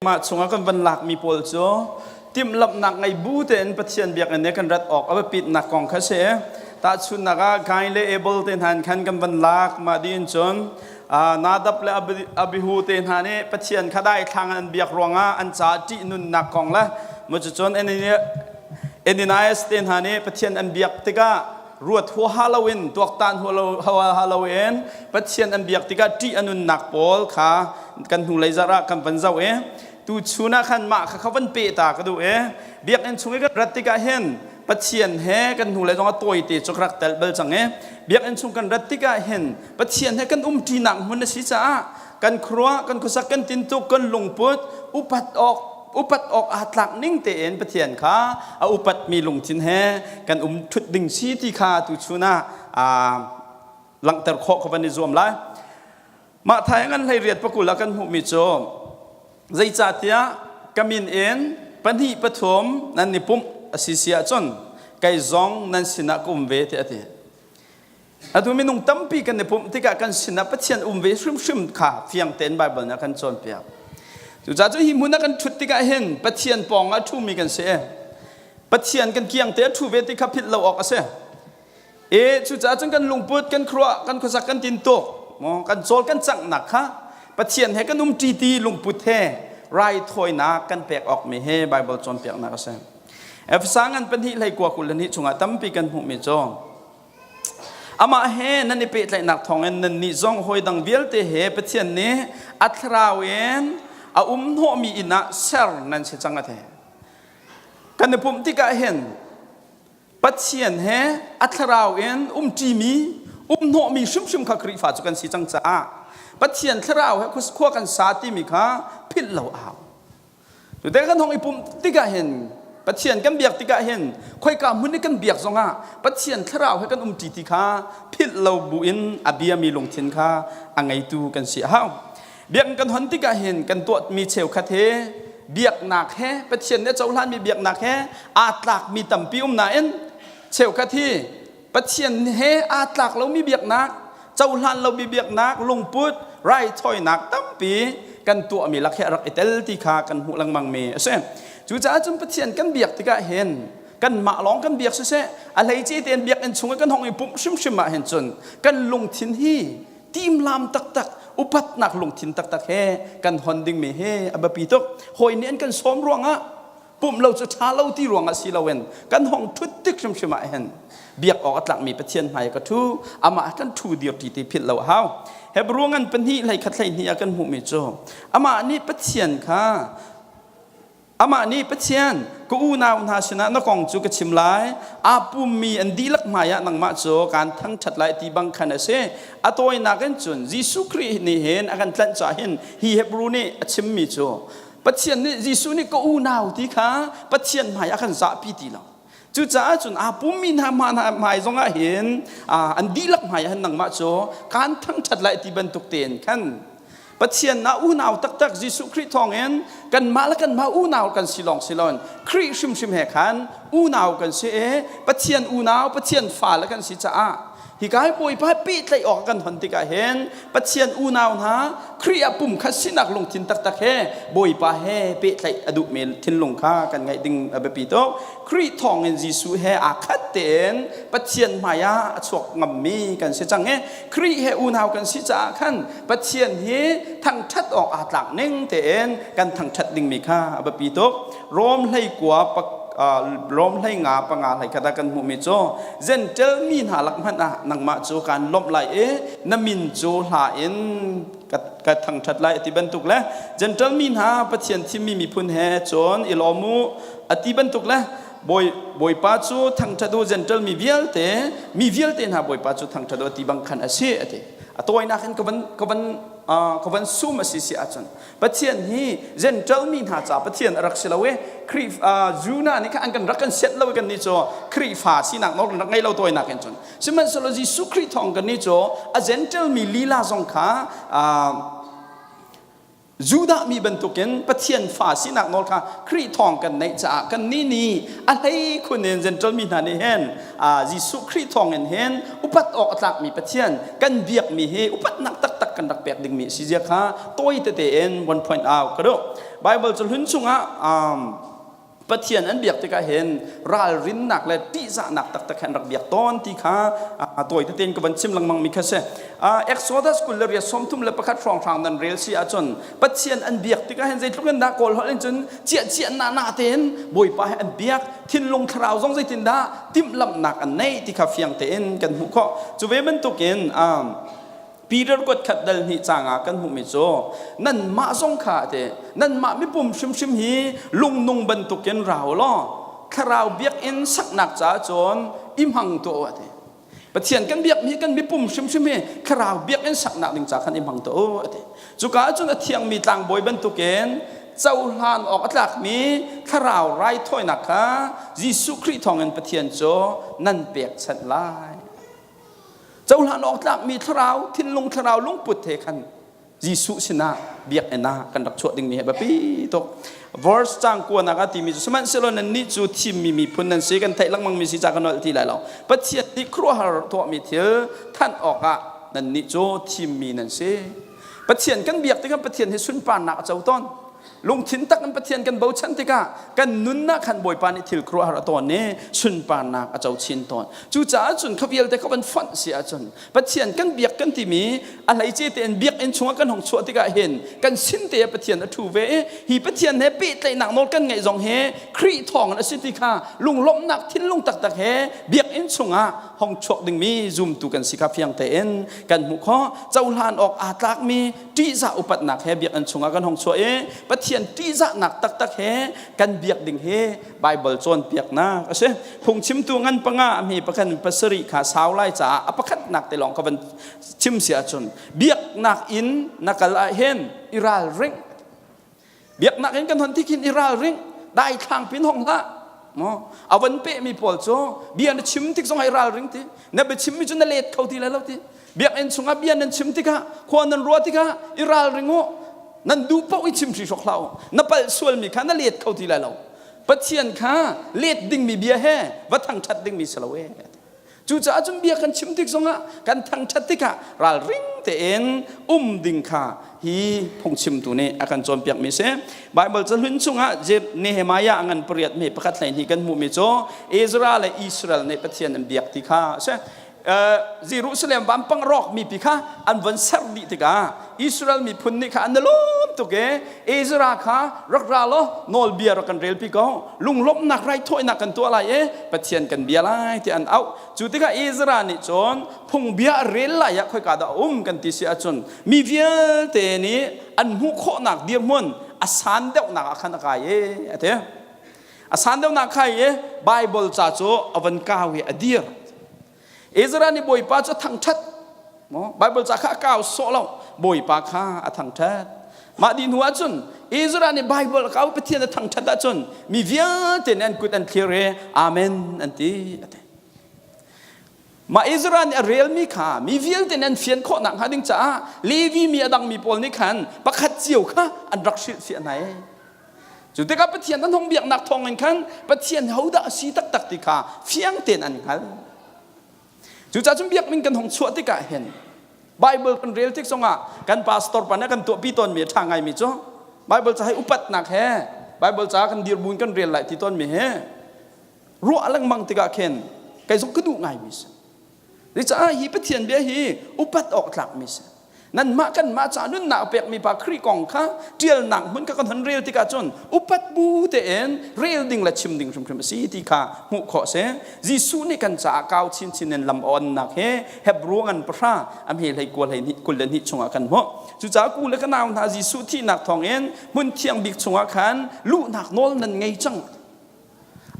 Mah chungah kan van lakmi pawl cu timhlamhnak ngei bu tein Pathian biakinn i kan rat awk a biapitnak kong kha si. Tahchunhnak ah Kain le Abel te hna in khan kan van lak. Mah dih in cun Nadab le Abihu te hna nih Pathian kha daithlang an biak ruangah an caah ṭihnunnak kong le cucun Ananias te hna nih Pathian an biak tikah ruat huaha loin tuaktan huaha loin Pathian an biak tikah ṭih a nunnak pawl kha kan hnulei zarh ah kan van zoh i tu chun ah khan mah kha kha van peh ta ka duh i biakinn chung i kan rat tikah hin Pathian he kan hnulei zong a tawite cu ka rak tel bal cang i biakinn chung kan rat tikah hin Pathian he kan umṭinak hmun a si caah kan khuaruah kan khuasak kan tintuk kan lungput upat awk upat awk aa tlak ning tein Pathian kha a upatmi lungthin he kan um ṭhut ding si ti kha tuchun ah langhter khawh ka van i zuam lai. Mah thai ngan hlei riat pakul ah kan hmuhmi cu zeicahtiah ka min in pahnih pathum nan i pumh a si si ahcun kei zong nan sinah ka um ve tiah a ti. Atu minung tampi kan i pumh tikah kan sinah Pathian um ve hrimhrim kha fiang tein Baibal nih a kan cawnpiak. Cucaah cu hi hmun ah kan ṭhut tikah hin Pathian pawng ah ṭhumi kan si. Pathian kan kiang te a ṭhu ve ti kha philh lo awk a si. E cucaah cun kan lungput, kan khuaruah, kan khuasak, kan tintuk, kan cawl, kan canghnak kha Pathian he kan umṭi ti lungput he raithawinak kan pek awk mi he Baibal cawnpiaknak a si. Efesa ngan pahnih hlei kua 22 chungah tampi kan hmuhmi cu Amah he nan i pehtlaihnak thawngin nannih zong hawi dang vialte he Pathian nih a thlarau in a um hnawhmi inn ah ser nan si cang a ti. Kan i pumh tikah hin Pathian he a thlarau in umṭimi, um hnawhmi hrimhrim kha Khrihfa cu kan si cang caah Pathian thlarau he khua kan sa timi kha philh lo a hau. Tute kan hong i pumh tikah hin Pathian kan biak tikah hin khoika hmun i kan biak zongah Pathian thlarau he kan umṭi ti kha philh lo buin a biami lungthin kha a ngeitu kan si a hau. Biakinn kan hon tikah hin kan tuahmi cheukhat he biaknak he Pathian nih a cohlanmi biaknak he aa tlakmi tampi um nain cheukhat hi Pathian he aa tlak lomi biaknak, cohlan lomi biaknak, lungput, raithawinak tampi kan tuahmi lak hi a rak i tel ti kha kan hmuh lengmangmi a si. Cucaah cun Pathian kan biak tikah hin kanmah lawng kan biak siseh, a hleice tein biakinn chung i kan hong i pumh hrimhrim ah hin cun kan lungthin hi timlam taktak upatnak lungthin taktak he kan hon dingmi hi a biapi tuk. Hawi nih an kan sawm ruangah pumh lo cu ṭha lo ti ruangah si loin kan hong ṭhut tik hrimhrim ah hin biak awk a tlakmi Pathian hmai ka ṭhu amah kan ṭhu dir ṭi ti philh lo a hau Hebrew ngan pahnih hlei khat hlei hnih ah kan hmuhmi cu amah nih Pathian kha amah nih Pathian ka unau hna sinah na kong cu ka chim lai aa pummi an dihlak hmaiah nangmah cu kaan thangṭhat lai ti bang khan a si a tawinak in cun Jesuh Khrih nih hin a kan tlanh caah hin hi Hebrew nih a chimmi cu Pathian nih Jesuh nih ka unau ti kha Pathian hmai a kan zahpi ti lo. Cucaah cun aa pummi hna hmai zongah hin an dihlak hmai ah hin nangmah cu kaan thangṭhat lai ti bantuk tein khan Pathian na unau taktak Jesuh Khrih thawngin kanmah le kanmah unau kan si lawng si loin Khrih hrimhrim he khan unau kan si i Pathian unau Pathian fale kan si caah Hika hi Bawipa pehtlaih awk kan hon tikah hin Pathian unau hna Khrih ah pumkhat sinak lungthin taktak he Bawipa he pehtlaih a duhmi thinlung kha kan ngeih ding a biapi tuk. Khrih thawngin Jesuh he aa khat tein Pathian hmai ah a chuak ngammi kan si cang i Khrih he unau kan si caah khan Pathian hi thangṭhat awk aa tlak ning tein kan thangṭhat dingmi kha a biapi tuk. Rom hlei kua Rom hlei nga panga hlei khat ah kan hmuhmi cu Gentel mi hna lak hmanh ah nangmah cu kaan lawmh lai i na min cu hla in ka thangṭhat lai a ti bantuk le Gentel mi hna Pathian thimmi miphun he cun i lawm u a ti bantuk le Bawipa cu thangṭhat u Gentel mi vialte mi vialte hna Bawipa cu thangṭhat u a ti bang khan a si a ti a tawinak in ka van ka van ka van sum a si si ahcun Pathian hi Gentile mi hna ca Pathian a rak si lo i Khrih Judah nih khan an kan rak kan sianh lo i kan nih cu Khrihfa sinak nawl kan rak ngei lo tawinak in cun sihmanhsehlaw Jesuh Khrih thawng kan nih cu a Gentile mi lila zong kha. Judah mi bantukin Pathian fa sinak nawl kha Khrih thawng kan neih caah kannih nih a hlei khun in Gentile mi hna nih hin Jesuh Khrih thawng in hin upat awk a tlakmi Pathian kan biakmi hi upatnak taktak kan rak pek dingmi a si zia kha tawi tete in one point out ka duh. Bible cu hlun chungah Pathian an biak tikah hin ralrinnak le ṭihzahnak taktak he an rak biak tawn ti kha tawi tein ka van chim lengmang mi kha si. Exodus 20 31 hrawnghrang nan rel si ahcun Pathian an biak tikah hin zeitluk in dah Kawl holh in cun ciah ciah na na tein Bawipa he an biak thinlung thlarau zong zeitin dah timhlamhnak an neih ti kha fiang tein kan hmuh khawh. Cu ve bantukin Peter kuat khat dal hnih cang ah kan hmuhmi cu nanmah zong kha te nanmah mipum hrimhrim hi lungnung bantukin ra u law thlarau biakinn saknak caah cun i hmang tuah u ati. Pathian kan biakmi kan mipum hrimhrim hi thlarau biakinn saknak ding ca khan i hmang tuah u ati. Cuka ahcun a thiangmi tlangbawi bantukin cohlan awk a tlakmi thlarau raithawinak kha Jesuh Khrih thawngin Pathian cu nan pekchanh lai. Cohlan awk tlakmi thlarau, thinlung thlarau lungput he khan Jesuh sinah biakinn ah kan rak chuah dingmi he biapi tuk. Verse cang kuanak ah timi cu sihmanhsehlaw nannih cu thimmi miphun nan si kan theih lengmang mi si ca ka nolh ti lai lo. Pathian nih khuaruahhar tuahmi thil thanh awkah nannih cu thimmi nan si. Pathian kan biak tikah Pathian hi sunparnak a co tawn. Lungthin tak in Pathian kan bochan tikah kan nunnak khan Bawipa nih thil khuaruahhar a tawn i sunparnak a co chin tawn. Cucaah cun kha vialte kha van fonh si ahcun Pathian kan biak kan timi a hleice tein biakinn chungah kan hung chuah tikah hin kan sin te ah Pathian a ṭhu ve i hi Pathian he pehtlaihnak nawl kan ngeih zong hi Khrih thawngin a si ti kha lunglawmhnak thinlung taktak he biakinn chungah hong chuak dingmi zumtu kan si kha fiang tein kan hmuh khawh. Cohlan awk aa tlakmi ṭihzah upatnak he biakinn chungah kan hung chuah i Pathian ṭihzahnak taktak he kan biak ding hi Baibal cawnpiaknak a si. Phungchimtu ngan panga a hme pakhat pasarih kha sau lai caah a pakhatnak te lawng ka van chim si ahcun biaknak inn na kal ah hin i ralring. Biaknak in kan hon ti khin i ralring daithlang pin hong hlah. Maw a van pehmi pawl cu bia na chim tik zong i ralring ti na biachimmi cu na let kho ti lai lo ti biakinn chungah bia nan chim tikah khua nan ruah tikah i ralring u nan duh paoh i chim hri hrawk hlah u na palh sualmi kha na let kho ti lai lo Pathian kha let dingmi bia he va thangṭhat dingmi si lo ee Cucaah cun bia kan chim tik zongah kan thangṭhat tikah ralring tein um ding kha hi phungchimtu nih a kan cawnpiakmi si. Baibal cahlun chungah Nehemiah a ngan pariat me pakhat hlei hnih kan hmuhmi cu Ezra le Israel nih Pathian an biak ti kha a si. Jerusalem vampang rawkmi pi kha an von ser dih tikah Israel miphun nih kha an lawm tuk i Ezra kha rak ra law nawlbia rak kan relpi ko lunglawmhnak raithawinak kan tuah lai i Pathian kan bia lai ti an auh cu tikah Ezra nih cun phungbia a rel lai ah khoika dah a um kan ti si ahcun mi vialte nih an hmuh khawhnak dirhmun a san deuhnak ah khan a kai i a ti a san deuhnak khai i Bible ca cu a van kau i a dir Ezra nih Bawipa cu a thangṭhat. Bible ca kha a kau sawh lo. Bawipa kha a thangṭhat. Mah dih hnu ahcun Ezra nih Bible a kau Pathian a thangṭhat ahcun mi vialte nih an kut an thlir i Amen an ti. A ti. Mah Ezra nih a relmi kha mi vialte nih an fian khawh nakhnga ding caah Levi mi a dangmi pawl nih khan pakhat cio kha an rak hrilhfiah hna i Cu tikah Pathian an hung biaknak thawngin khan Pathian hodah a si taktak ti kha fiang tein an hngalh. Cucaah cun biakinn kan hung chuah tikah hin Bible kan rel tik zongah kan pastor pa nih kan tuahpi tawnmi a ṭha ngaimi cu Bible ca hi upatnak he Bible ca kan dirhmun kan rel lai ti tawnmi he ruah lengmang tikah khin kei zong ka duh ngaimi si. Zeicah hi Pathian bia hi upat awk tlakmi si. Nanmah kanmah ca nunnak pekmi pa Khrih kong kha ṭialnak hmun kha kan hon rel tikah cun upat bu tein rel ding le chim ding hrimhrim a si ti kha hmuh khawh si. Jesuh nih kan caah kau chinchin in lam awnnak he Hebrew ngan pahra a hme hlei kua hlei hnih 22 chungah kan hmuh. Cucaah ku le ka nau hna Jesuh thihnak thawngin hmun thiang bik chungah khan luhnak nawl nan ngei cang.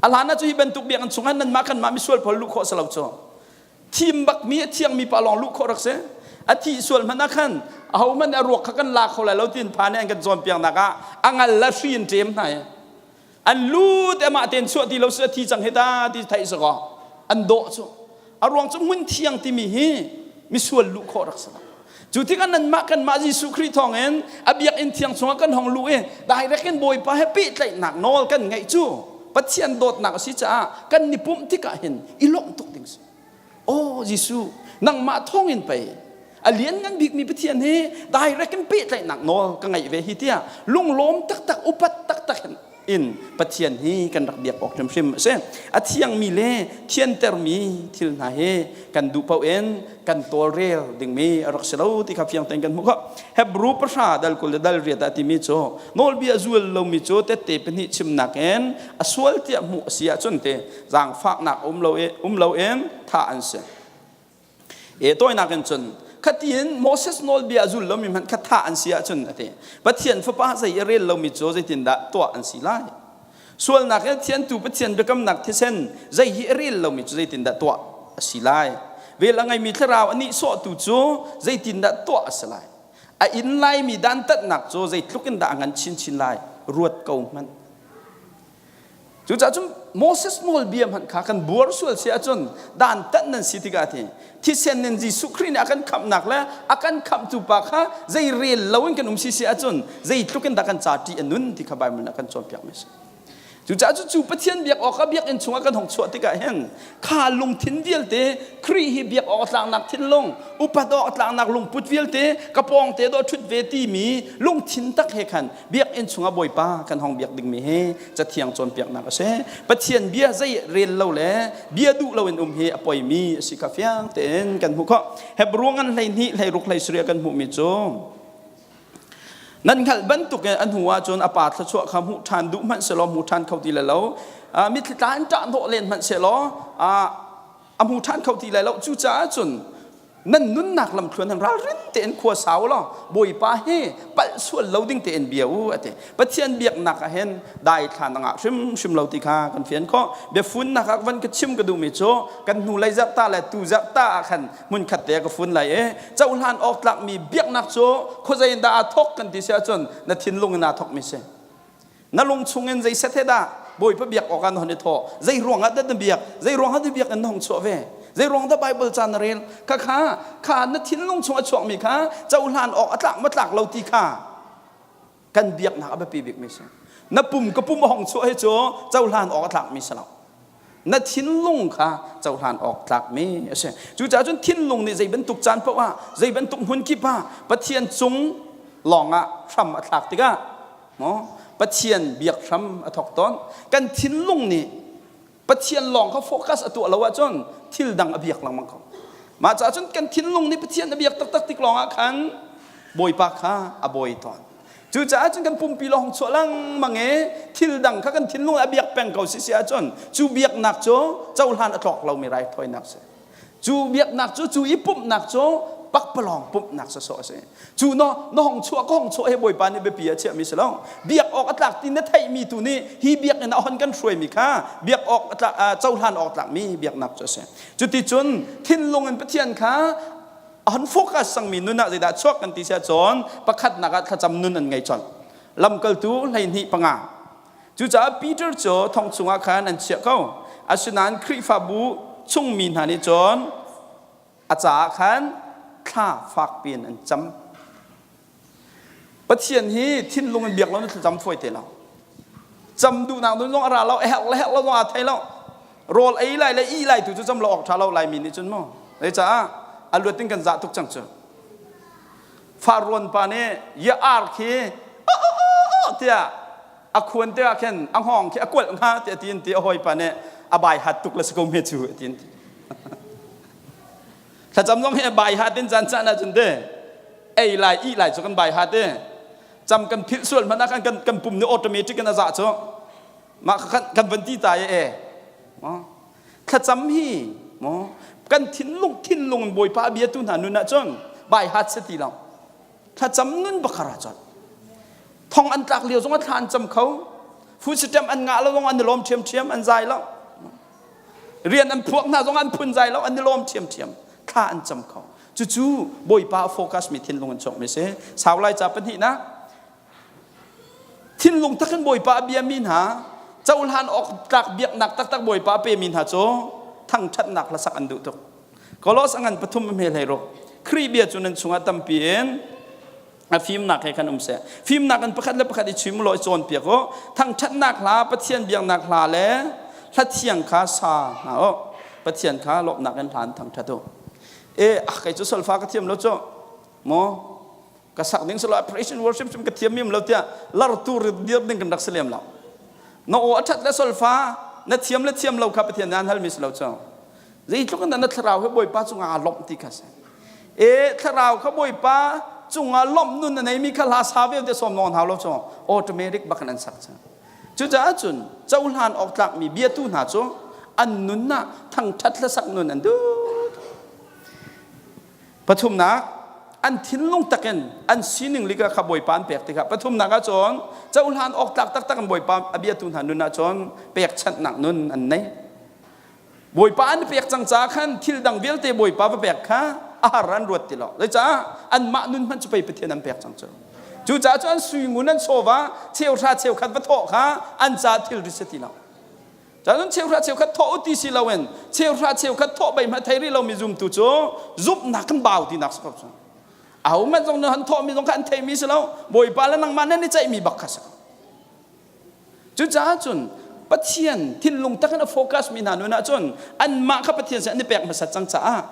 A hlan ah cu hi bantuk biakinn chungah nanmah kanmah misual pawl luh khawh si lo cu. Thim bakmi a thiangmi pa lawng luh khawh rak si. A thih sual hmanh ah khan ahohmanh nih a ruak kha kan la kho lai lo tiin phan i an kan cawnpiaknak ah a ngal le hri in ṭem hna i an lut amah tein chuah ti lo si a thi cang hi ta ti theih si kaw an dawh cu. A ruang cu hmun thiang timi hi misual luh khawh rak si lo. Cu tikah nanmah kanmah Jesuh Khrih thawngin a biakinn thiang chungah kan hong luh i direct in Bawipa he pehtlaihnak nawl kan ngeih cu Pathian dawtnak a si caah kan ni pumh tikah hin i lawmh tuk ding si. Aw Jesuh, nangmah thawngin pei a lianngan bikmi Pathian hi direct in pehtlaihnak nawl ka ngeih ve hi tiah lunglawm taktak upat taktak in in Pathian hi kan rak biak awk hrimhrim a si. A thiangmi le thiantermi thil hna hi kan duh paoh in kan tawlrel dingmi a rak si lo ti kha fiang tein kan hmuh khawh. Hebru pahra dal 20 le dal riat ah timi cu nawlbia zual lomi cu tette pahnih chimnak in a sual tiah hmuh a si ahcun te zaangfaknak um lo um loin thah an si. E tawinak in cun khatiin Moses nawlbia a zul lomi hmanh kha thah an si ahcun a ti. Pathian fapa zei i rel lomi cu zeitindah tuah an si lai? Sualnak in thiantu Pathian biakamnak thisen zei hi a rel lomi cu zeitindah tuah a si lai? Vel a ngeimi thlarau a nihsawhtu cu zeitindah tuah a si lai? A inn laimi dantatnak cu zeitluk in dah a ngan chinchin lai? Ruat ko hmanh. Cucaah cun Moses nawlbia hmanh kha kan buar sual si ahcun dantat nan si tikah ti thisen in Jesuh Khrih nih a kan khamhnak le a kan khamhtu pa kha zei rel loin kan um si si ahcun zeitluk in dah kan ca ṭih a nun ti kha Bible nih a kan cawnpiakmi a si. Cucaah cu cu Pathian biak awk ah biakinn chungah kan hong chuah tikah hin kha lungthin vialte Khrih hi biak awk a tlaknak thinlung upat awk a tlaknak lungput vialte ka pawng te dawh ṭhut ve timi lungthin tak he khan biakinn chungah Bawipa kan hong biak dingmi hi cathiang cawnpiaknak a si. Pathian bia zei rel lo le bia duh loin um hi a poimi a si kha fiang tein kan hmuh khawh. Hebru ngan 12 16 17 kan hmuhmi cu nan hngalh bantuk in a hnu ah cun a pa thluachuah kha hmuh ṭhan duh hmanh selaw hmu ṭhan kho ti lai lo. Mitthli tla in ṭah hnawh len hmanh selaw a hmu ṭhan kho ti lai lo. Cucaah cun nan nunnak lamthluan hin ralrin tein khua sau law Bawipa hi palh sual lo ding tein bia u a ti. Pathian biaknak ah hin daithlan a ngah hrimhrim lo ti kha kan fian khawh. Biafunnak ah van ka chim ka duhmi cu kan hnulei zarhta le tu zarhta ah khan hmunkhat te ka fun lai i cohlan awk tlakmi biaknak cu khuazei in dah aa thawk kan ti si ahcun na thinlung in aa thawkmi si. Na lung chungin zei set he dah Bawipa biak awk ah na hon i thawh? Zei ruangah dah na biak? Zei ruangah dah biak in na hong chuah ve? Zei ruang dah Bible ca na rel? Kha kha kha na thinlung chung a chuakmi kha cohlan awk a tlak ma tlak lo ti kha kan biaknak a biapi bikmi si. Na pum ka pum a hong chuah hi cu cohlan awk a tlakmi si lo. Na thinlung kha cohlan awk tlakmi a si. Cucaah cun thinlung nih zei bantuk caan paoh ah, zei bantuk hmun kip ah Pathian cung lawngah hram a thlak tikah maw Pathian biak hram a thawk tawn. Kan thinlung nih Pathian lawng kha focus a tuah lo ahcun thil dang a biak lengmang ko. Mah caah cun kan thinlung nih Pathian a biak taktak tik lawngah khan Bawipa kha a bawi tawn. Cucaah cun kan pumpi lawng chuah lengmang i thil dang kha kan thinlung a biak peng ko si si ahcun cu biaknak cu cohlan a tlawk lomi raithawinak si. Cu biaknak cu cu i pumhnak cu pakpalawng pumhnak sawsawh a si. Cu no na hong chuah ka hong chuah hi Bawipa nih biapi a chiahmi si lo. Biak awk a tlak ti na theihmi tu nih hi biakinn ah hon kan hruaimi kha biak awk a tlak cohlan awk tlakmi biaknak cu a si. Cuticun thinlung in Pathian kha a hon focus sangmi nun ah zeidah chuak kan ti si ahcun pakhatnak ah thlacam nun an ngei colh. Lamkaltu 12 panga Cucaah Peter cu thong chungah khan an chiah ko. Asinain Khrihfabu chungmi hna nih cun a caah khan thla fakpi in an cam. Pathian hi thinlung in biak lo na thlacam fawi te lo. Cam duhnak dun zong a ra lo, a herh le herh lo zong aa thei lo. Rawl ei lai le ih lai tu cu cam lo awk ṭha lo Laimi nih cun mu. Zeicah a luat in kan zah tuk cang cu. Farrawn pa nih ya ar khi tiah a khuan te ah khin a hngawng khi a kualh hnga tiah ti in ti a hawipa nih a bai hat tuk le si ko hme cu ti in ti. Thlacam zong hi a bai hat in caan caan ahcun te ei lai ih lai cu kan bai hat i cam kan philh sual hmanh ah kan kan pum nih automatic in a zah cu mah kan kan van ti ta i e thlacam hi maw kan thinlung thinlung in Bawipa a biatu hna nun ahcun bai hat si ti lo thlacam nun bakhar ahcun thong an tlak lio zong a thla an cam kho food stamp an ngah lo zong an i lawm ṭhiamṭhiam an zai lo rian an phuak hna zong an phun zai lo an i lawm ṭhiamṭhiam thla an cam kho cucu Bawipa a focus mi thinlung an chuak mi si sau lai ca pahnihnak Thinlung takin Bawipa a biami hna, cohlan awk tlak biaknak taktak Bawipa a pemi hna cu thangṭhatnak hlasak an duh tuk. Kolos a ngan pathum a hme hlei ruk. Khrih bia cu nan chungah tampi in a fimnak he khan um seh. Fimnak in pakhat le pakhat i chim law i cawnpiak u. Thangṭhatnak hla, Pathian biaknak hla le hla thiang kha sa hna u. Pathian kha lawmhnak in hla in thangṭhat u. E, ah kei cu solfa ka thiam lo cu. Maw ka sak ding silo praise and worship sim ka thiam mim lo tiah lar tu dir ding kan rak si lem lo. Na aw a ṭhat le solfa na thiam le thiam lo kha Pathian nih an halmi si lo cu. Zeitluk in dah na thlarau he Bawipa cungah aa lawmh ti kha si. E thlarau kha Bawipa cungah lawmh nun a neimi kha hla sa vialte sawm nawn hau lo cu automatic bak in an sak cang. Cucaah cun cohlan awk tlakmi biatu hna cu an nun ah thangṭhat hlasak nun an duh. Pathumnak, an thinlung takin an sining lika kha Bawipa an pek tikah pathumnak ah cun cohlan awk tlak taktak in Bawipa a biatu hna nun ah cun pekchanhnak nun an nei. Bawipa an pek cang caah khan thil dang vialte Bawipa va pek kha a har an ruat ti lo. Zeicah anmah nun hmanh cu pei Pathian an pek cang cu. Cucaah cu an sui ngun an chawva cheuhra cheukhat va thawh kha an ca thilri si ti lo. Cun cheuhra cheukhat thawh u ti si loin cheuhra cheukhat thawh bei hmanh thei rih lomi zumtu cu zumhnak kan bau tinak si ko cu. Aho hmanh zong nan thawhmi zong kha an theimi si lo. Bawipa le nangmah nan i ceihmi bak kha si ko. Cucaah cun Pathian thinlung tak in a focus mi hna nun ahcun anmah kha Pathian sin an i pek hmasat cang caah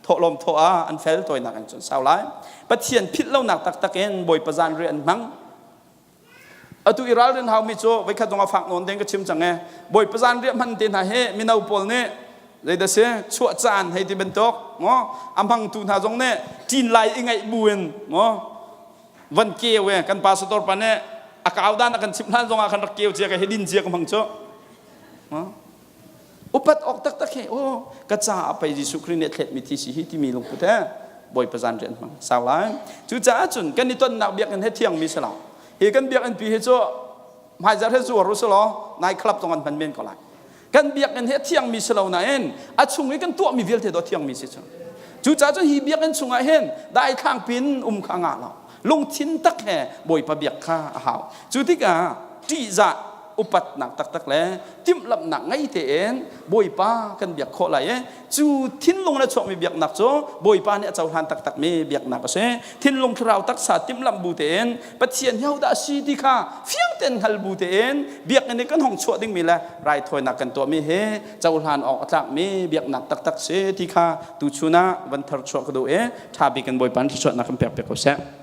thawhlawm thawh ah an fel tawinak in cun sau lai. Pathian philh lonak taktak in Bawipa zanriah an hmang. Atu i ralrin haumi cu voikhat zong a fak nawn ding ka chim cang e. Bawipa zanriah hman te hna hi mino pawl nih zeidah si chuah caan hei ti bantuk maw a hmangtu hna zong nih ṭin lai i ngaih bu in maw van keu e kan pastor pa nih a kau dan a kan chimh hlan zongah khan rak keu cia ka he din cia ka hmang cu upat awk taktak he oh ka ca a pei Jesuh Khrih nih thlet mi thi si hi timi lungput he bawipa zan rian hmang sau lai cucaah cun kan i tonnak biakinn he thiangmi si lo hi kan biakinn pi hi cu hmaizarh he zuar u si law nai club zong an hman men ko lai Kan biakinn hi a thiangmi si lo nain a chung i kan tuahmi vialte do thiangmi si cu. Cucaah cun hi biakinn chungah hin daithlang pin um kha ngah lo. Lungthin tak he Bawipa biak kha a hau. Cu tikah ṭihzah upatnak taktak le timhlamhnak ngei tein Bawipa kan biak khawh lai i cu thinlung le chuakmi biaknak cu Bawipa nih a cohlan taktakmi biaknak a si. Thinlung thlarau taksa timhlamh bu tein Pathian hi hodah a si ti kha fiang tein hngal bu tein biakinn i kan hong chuah dingmi le raithawinak kan tuahmi hi cohlan awk a tlakmi biaknak taktak si ti kha tuchun ah van tharchuah ka duh i ṭha bik in Bawipa nih thluachuahnak kan pek piak ko seh.